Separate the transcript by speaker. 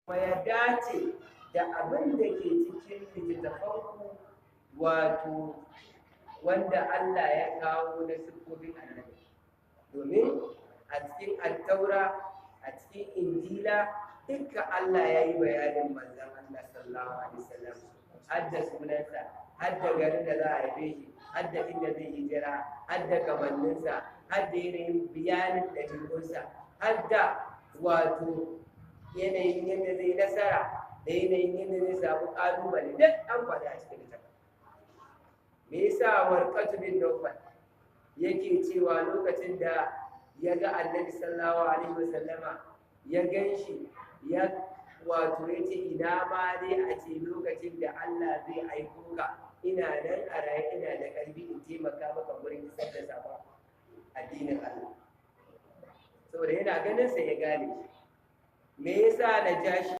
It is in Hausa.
Speaker 1: Kuma ya dace da abin da ke cikin littattafanku, wato wanda Allah ya kawo na siffofin Annabi, domin a cikin Attaura, a cikin Injila, dukkan Allah ya yi bayanin Manzon Allah sallallahu alaihi wasallam, hadda sunansa, hadda garin da za a haife shi, hadda inda zai hijira, hadda kamanninsa, hadda yanayin bayanin ɗabi'unsa, hadda wato yanayin yadda zai nasara da yanayin yadda zai samu ƙalubale, duk an faɗa a cikin littafin. Me yasa Warqatu bin Nawfal yake cewa lokacin da ya ga Annabi sallallahu alaihi wasallama, ya gan shi, ya wato ya ce, "Ina ma dai a ce lokacin da Allah zai aiko ka ina nan a raye, ina da ƙarfi, in taimaka maka wurin isar da sabon addinin Allah," saboda yana ganin sa ya gane shi. Me yasa na ja shi?